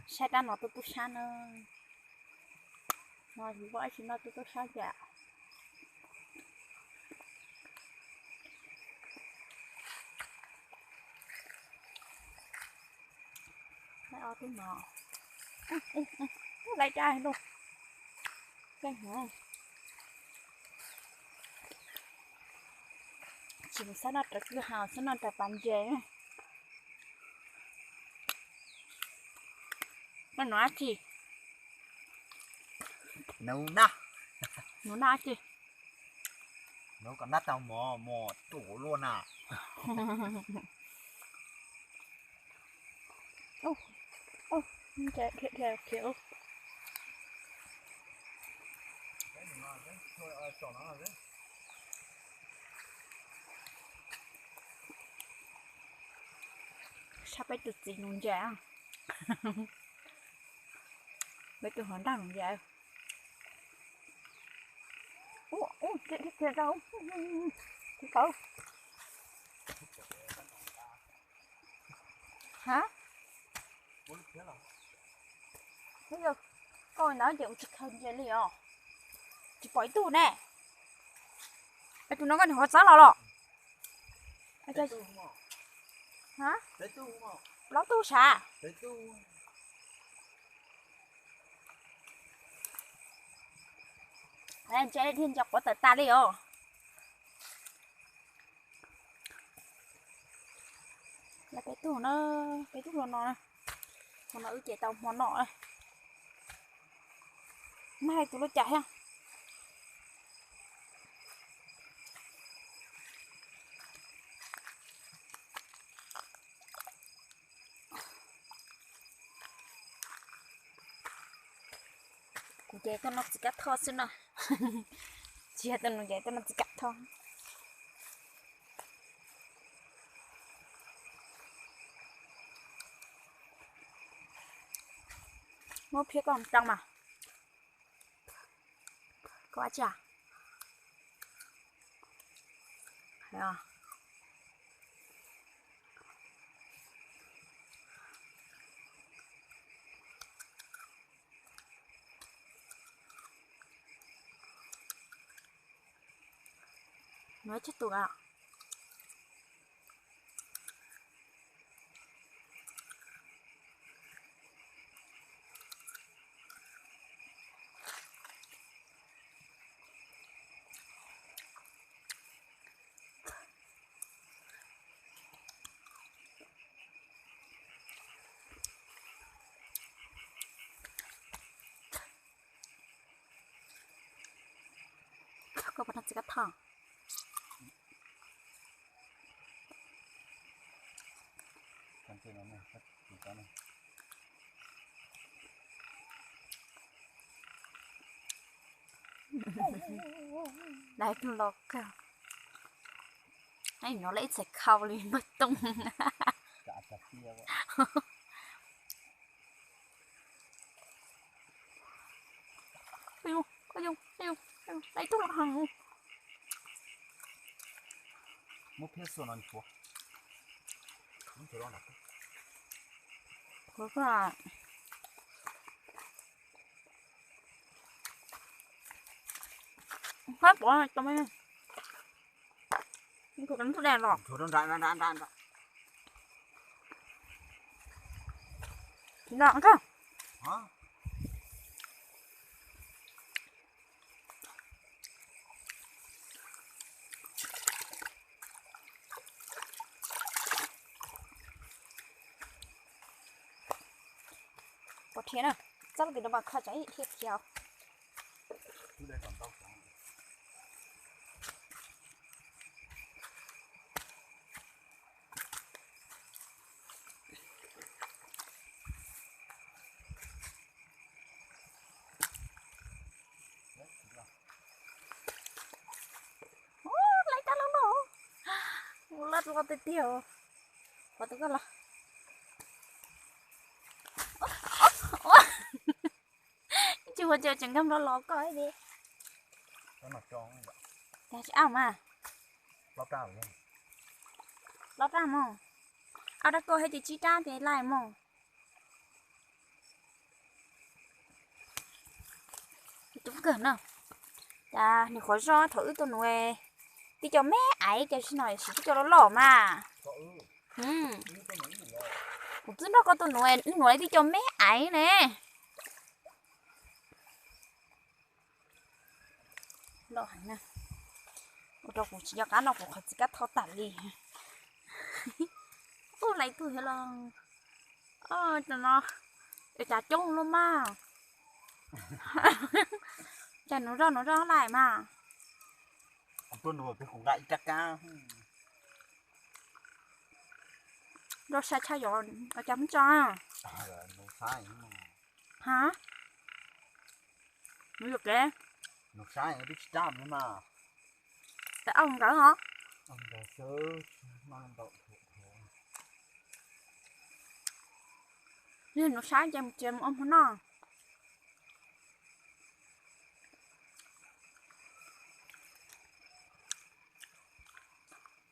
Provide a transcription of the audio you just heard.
Saib rab no tub tub sab na. No yus pom ib tsis noj tub tub sab cas. Laib ob tug no. Laib dab lauj. Keej heev. Tsis mus xab noj raws kwj ha, xab noj raws pas ntses. Koj nuv dab tsi? Nuv nab. Nuv nab dab tsi? Nuv kom nab tau mov mos tuaj luaj na. Saib peb tus txiv nuv ntses. Peb tus hluas nraug nuv ntses. Ub, ub, txiv, txiv, txiv, txiv, txiv, txiv. Ha? Ub, yog koj ntawd ces kuv tsis khaws ntses li os. Tsis pom ib tug ne. Es tus no koj niam qhuav txav los los? Ha? Plaub tug sav. Ntses dhia ntses quav tawm tas li os. Peb tug no, peb tug hluas no, hmo no wb ces tau hmo no. Nag tus lub cas thiab. Kuv ces tuaj noj txiv kab thoj xwb no. Tsis yog tuaj nuv ntses, tuaj noj txiv kab thoj. Muab phiab koj mus rau mas. Koj ua tsi? Nuv tsis tus a. Koj puas noj txiv kab thoj? Laiv tug los kawg. Nov lawv ib txhais khau li npawg Tooj. Laiv tug los heev. Hab pov tau me. Tus dej los. Los kawg. Pov rhiav na, txob lub kis rau mas kho tseem ib dhia khiav. Laiv tab loj loj, mus loj loj tiag tiag. Qhov twg koj los? Tsis ua cas tseem nkag nplo los koj li. Cas tsis ab mas. Plaub rab mog. Ab rab koj thiab ces tsib rab ces laij mog. Coob kawg na. Cas nws qhuav zoj thaum wb tua nuv, twb cov me aiv, cas zaum no siv twb cov loj loj mas. Kuv twb nrog koj tua nuv, wb nuv twb cov me aiv ne. Loj heev na. Ua rau kuv tsis nco qab noj kuv qhov txiv kab thoj tas li. Ub, laiv tug thiab los. Cov no, cas coob luaj mas. Cas nuv zoj nuv zoj lais mas. Zoj sai tshaj yom, cas muab tso. Ha? Nuv yuam kev. Tab au nkawd hov. Nuv saib ces mus txiav mus ua hmo noj.